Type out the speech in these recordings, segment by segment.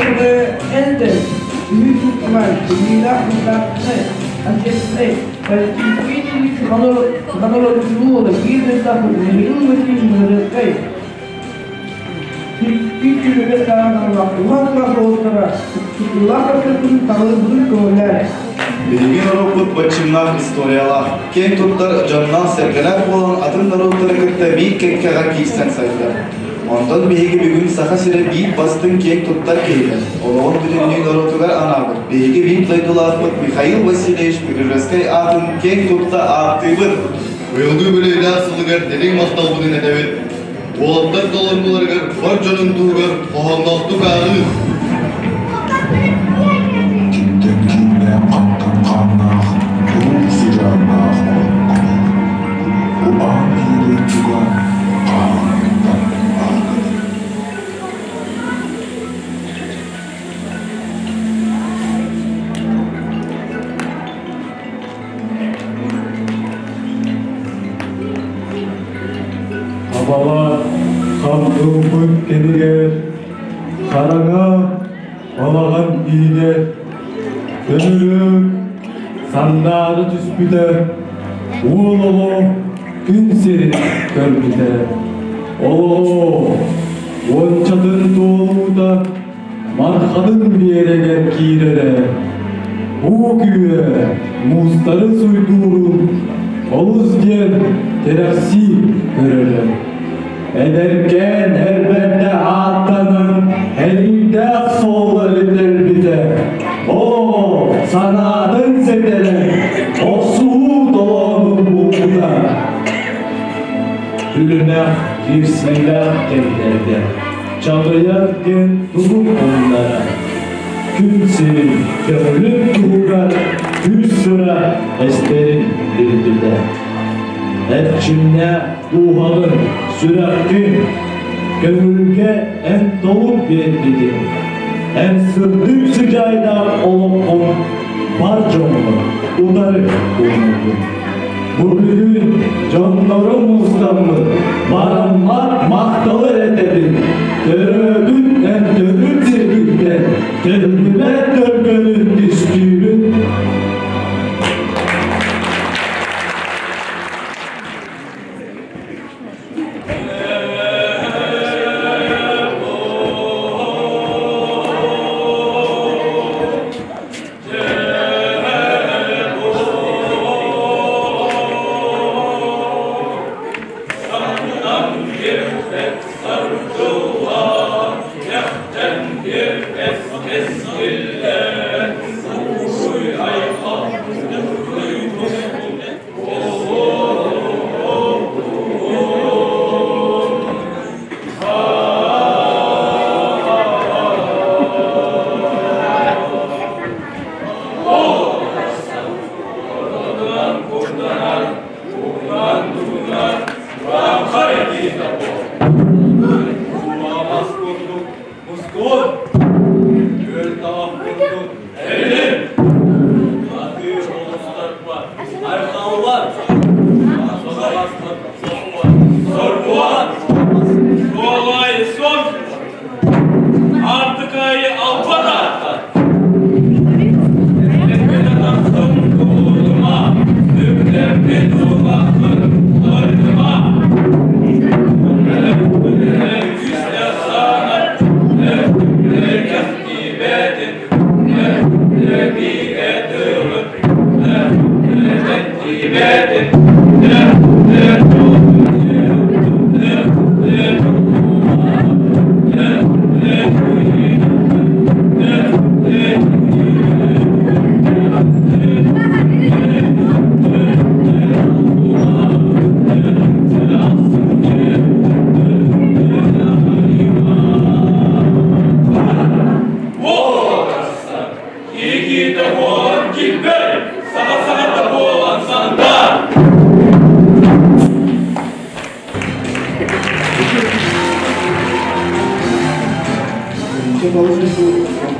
НД, общественной, Биһиги норуоппут боччумнаах историялаах, киэҥ туттар дьонноох-сэргэлээх буолан атын норуоттары кытта биир кэккэҕэ киирсэн сайдар. Онтон биһиги бүгүн Саха сирэ биир бастыҥ киэҥ туттар киһитэ, олоҕун бүтүннүү норуотугар анаабыт биһиги биир дойдулаахпыт Михаил Васильевич Петрожевскай аатын киэҥ тутта ааттыыбыт. Быйылгы үбүлүөйдээх сылыгар дириҥ махталбытын этэбит. Уолаттар толоргуларыгар бар дьонун туһугар хоһоонноохтук ааҕыы. Кимтэн кииннээх, хантан хааннаах, турук сыдьааннаах олоҥхолор. Бу аан ийэ дойдуга хаһааҥҥыттан бааргыный? Абала хам ылбыт кэмигэр хараҥа балаҕан иһигэр көмүлүөк сандаара түспүтэ, уол оҕо күн сирин көрбүтэ. Олоҕо уончатын туолуута Мархатын биэрэгэр киирэрэ, уу күүһэ муустары суйдуурун олус диэн кэрэхсии көрөрө. Эдэркээн эрбэрдэ ааттанан эриирдээх суоллары тэлбитэ. Оо, санаатын сэтэрэн, охсуһуу толоонун булбута. Күлүмэх киирсиилээх кэмнэргэ Чаҕыйар диэн тугу умнара, күн сирин көҥүлүн туһугар күүс сыра эстэрин билбитэ. Эрчимнээх дууһаҕын, сүрэххин көҥүлгэ эн толук биэрбитиҥ, эн сырдык сыдьаайдаах олоххун бар дьоҥҥо утары ууннубут. Бу бүгүн дьоннору мустаммыт, бараммат махталы этэбин, төрөөбүт эн төрүт сиргиттэн, төрдүбэт төргөнүн түстүүбүн.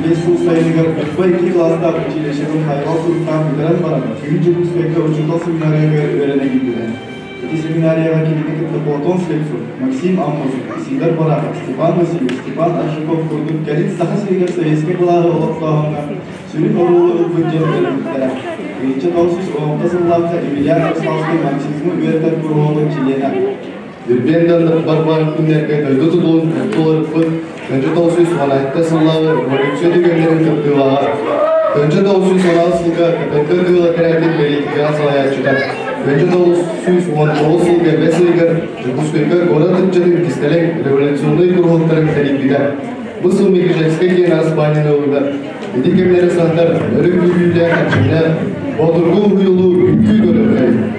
Биэс сыл сайыныгар Москва икки кылаастаах училищетын хайҕал суруктаах бүтэрэн баран, күһүн Дьокуускайга учуутал семинарыгар үөрэнэ киирбитэ. Ити семинарияҕа кинини кытта Платон Слепцов, Максим Аммосов, Сидор Барахов, Степан Васильев, Степан Аржаков курдук кэлин Саха сиригэр советскай былааһы олохтооһуҥҥа сүрүн оруолу ылбыт дьон үөрэммиттэрэ. 1916 сыллаахха Емельян Ярославскай марксизмы үөрэтэр куруһуогун чилиэнэ. Ирбиэн да барбар күннэргэ дойду тутулун туоларыппыт 1917 сыллааҕы революция түгэннэрин кыттыылааҕа. 1916 сылга КПК кыыл этэрээтин бэлиитикэҕэ салайааччыта. 1919 сылга бэс ыйыгар Дьокуускайга куорат ыччатын кистэлэҥ революционнай куруһуоктарын тэрийбитэ. Бу сыл Мегежекскэй диэн араспаанньаны ылбыта. Ити кэмнэри санатар өрө күүрүүлээх эрчимнээх Боотургу уһуйулуу үҥкүү көрөрхөй.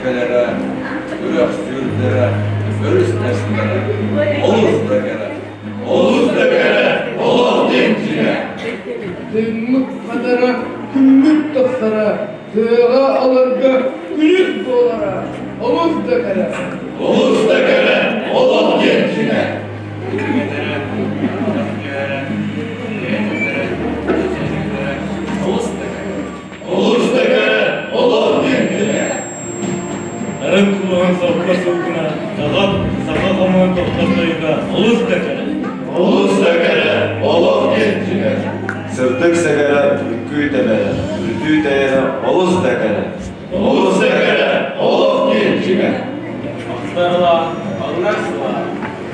Кэлэрэ, үрэх сүүрдэрэ, өрүс тэстэрэ, олус да кэрэ, олус да кэрэ, олох диэн дьиҥэ. Тыыммыт хатара, күммүт тахсара, тыаҕа аларга күнүс буолара, олус да кэрэ. Олус да кэрэ, олох диэн дьиҥэ. Олус да кэрэ, олох диэн дьиҥэ. Нарын кулуһун сорго сылгына, саҕа, саха хомуһун тохтор тойуга олус да кэрэ. Олус да кэрэ, олох диэн дьиҥэ. Сырдык сэгэрэ, үҥкүү тэбэрэ, үрдүү тэйэрэ олус да кэрэ. Олус да кэрэ, олох диэн дьиҥэ. Ахтарла, аллар сыла,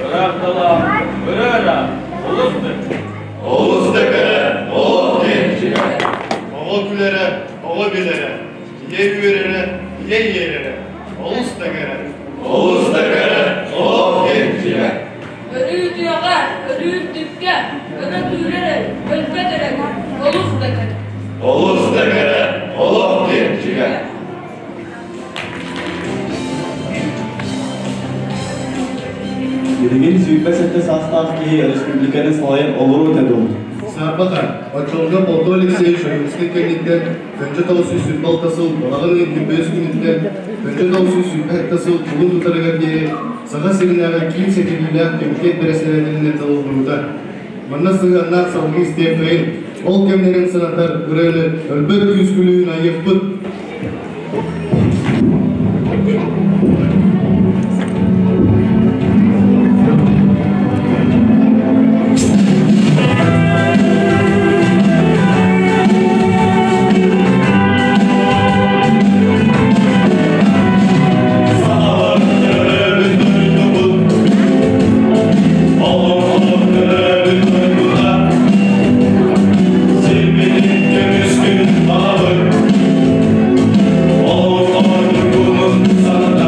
ыраах дала, өрө олус да кэрэ. Олус да кэрэ, олох диэн дьиҥэ. Оҕо күлэрэ, оҕо билэрэ, ийэ үөрэрэ, ийэ иэрэрэ, олус да кэрэ. Олус да кэрэ, олох диэн дьиҥэ. Өрүү үтүөҕэ, өрүү үрдүккэ, өрө күүрэр өлбөт эрэ, олус да кэрэ. Олус да кэрэ, олох диэн дьиҥэ. Билигин 27 саастаах киһи республиканы салайан олоруу этэ дуу? Саарбаха, оччолорго Полто Алексеевич Ойуунскай кэнниттэн 1926 сыл балаҕан ыйын 25 күнүттэн 1927 сыл кулун тутарыгар диэри Саха сиринээҕи киин сэтириилээх кэмитиэт бэрэссэдээтэлинэн талыллыбыта. Манна сыһыаннаах салгыы истиэххэйин, ол кэмнэрин санатар ырыаны өлбөт күүс күлүүһүн айыахпыт. Сахалар төрөөбүт дойдубут, олоҥхолор төрөөбүт дойдута, сирбитин көмүскүн баҕабыт, олоҥхолор ньургунун санатар.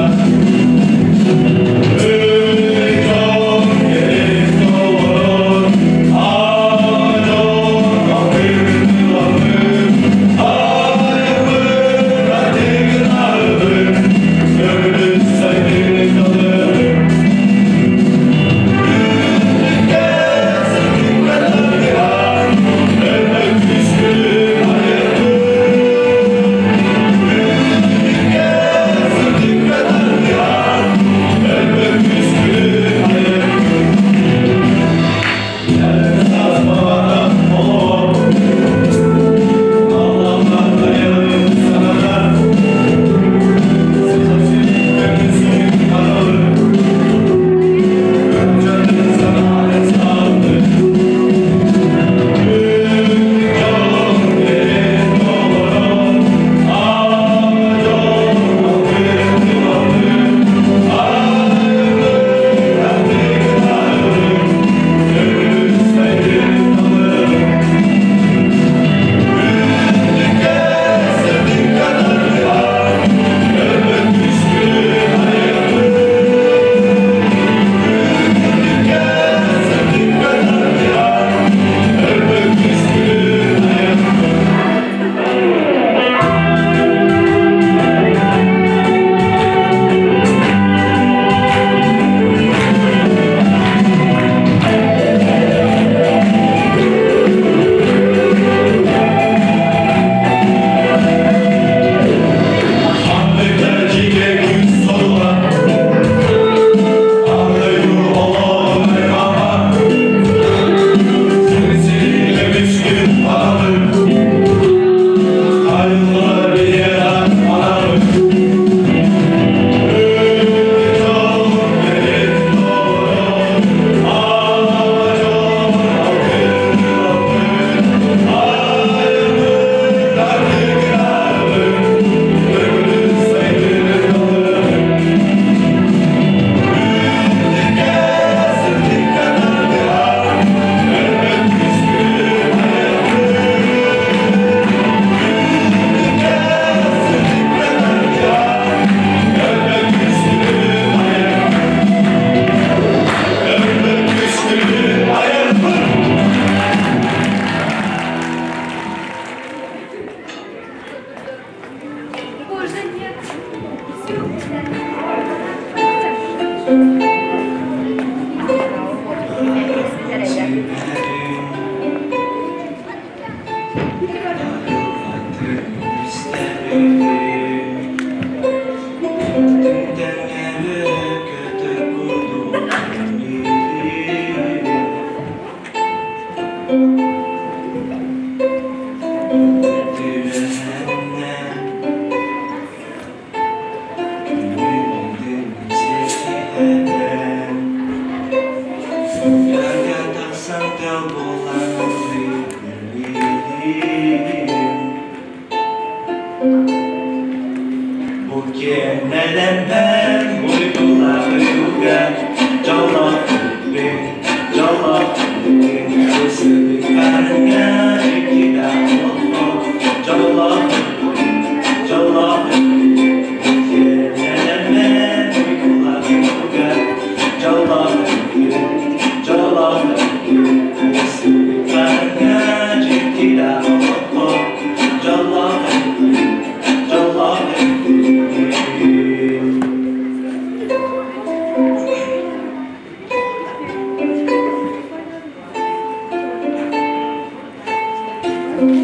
Турбун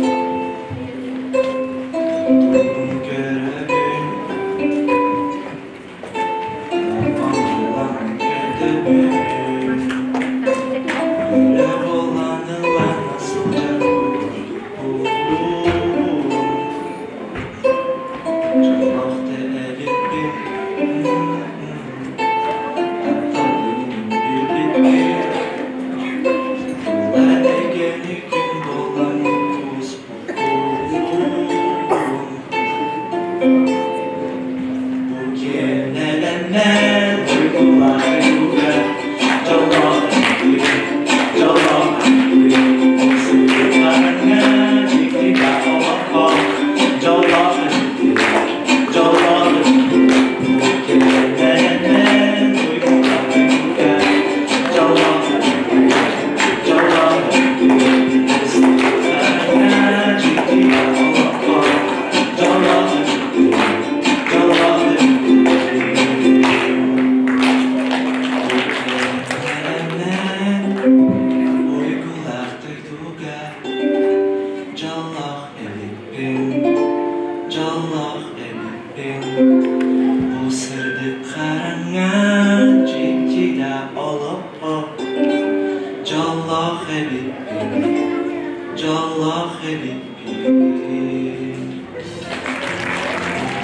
көрөбүн, оҥолон көрдөбүн, Үлэ буолан ыллана сылдьар курдукпун. Дьоллоох да эбиппин, тапталбын билбиппин, Тула эйгэни күн буолан кууспуппун. Бу киэннэлэннэр дойдулаах дойдуга дьоллоох эбиппин, дьоллоох эбиппин. Сыһыаҥҥа дьиктигэ олоххо дьоллоох эбиппин, дьоллоох эбиппин. Бу киэннэлэннэр дойдулаах дойдуга дьоллоох эбиппин, дьоллоох эбиппин. Сыһыаҥҥа дьиктигэ олоххо дьоллоох эбиппин, дьоллоох эбиппин. Уйгулаах дойдуга дьоллоох эбиппин, дьоллоох эбиппин. Бу сырдык хараҥа дьиктигэ олоххо дьоллоох эбиппин, дьоллоох эбиппин.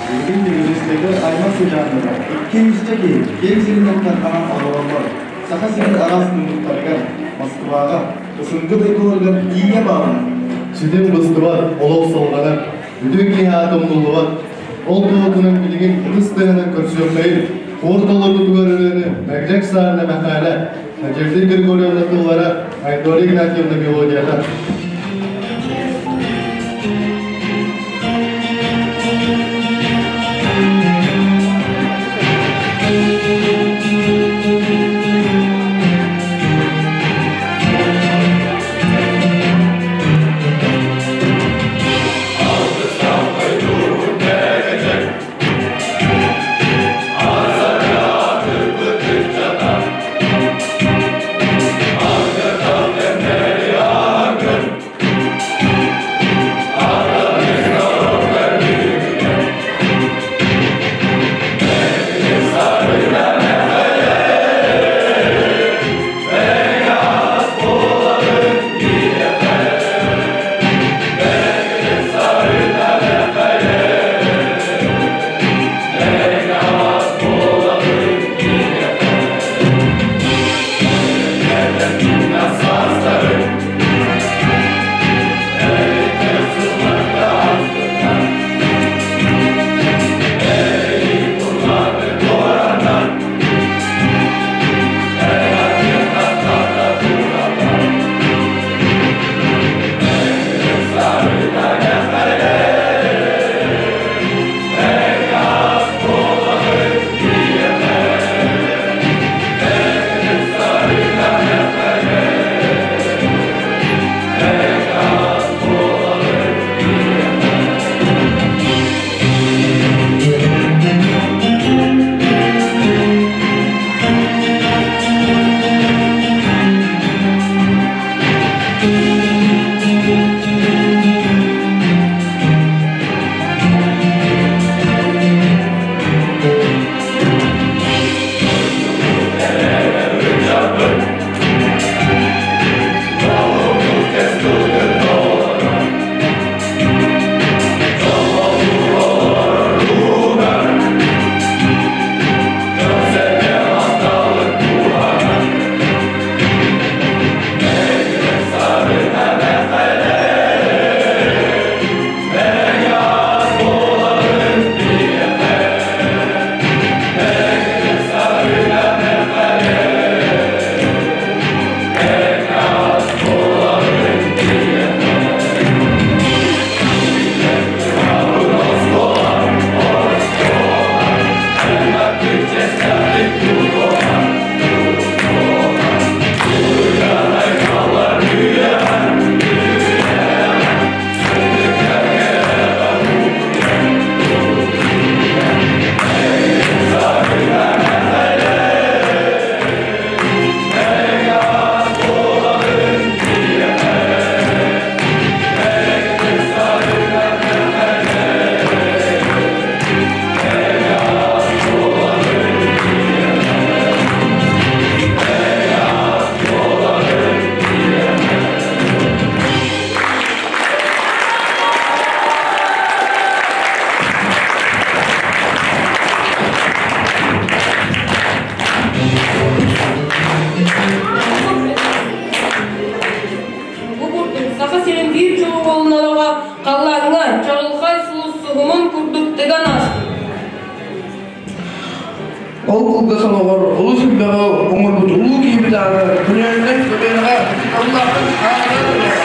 Бүгүн Юристэгэ аймах сыдьааннара икки үсчэ киһи киэҥ сиринэн тарҕанан олороллор. Саха сирин араас муннуктарыгар, Москваҕа, СНГ дойдуларыгар тиийэ бааллар. Ситим быстыбат, олох салҕанар, үтүө киһи аата умнуллубат. Ол туһутунан билигин ытыс тыаһынан көрсүөххэйин, хуор толоруутугар ырыаны Мэгдьэк Саарына Мэхээлэ, Надежда Григорьевна тыллара, Айдора Игнатьевна мелодията. халлааҥҥа чаҕылхай сулус суһумун курдук тыган ааспыт. Ол кылгас олоҕор олус элбэҕи оҥорбут улуу киһибит аата күнүөннэн көлүөнэҕэ ытыктабыллаахтык аатырар.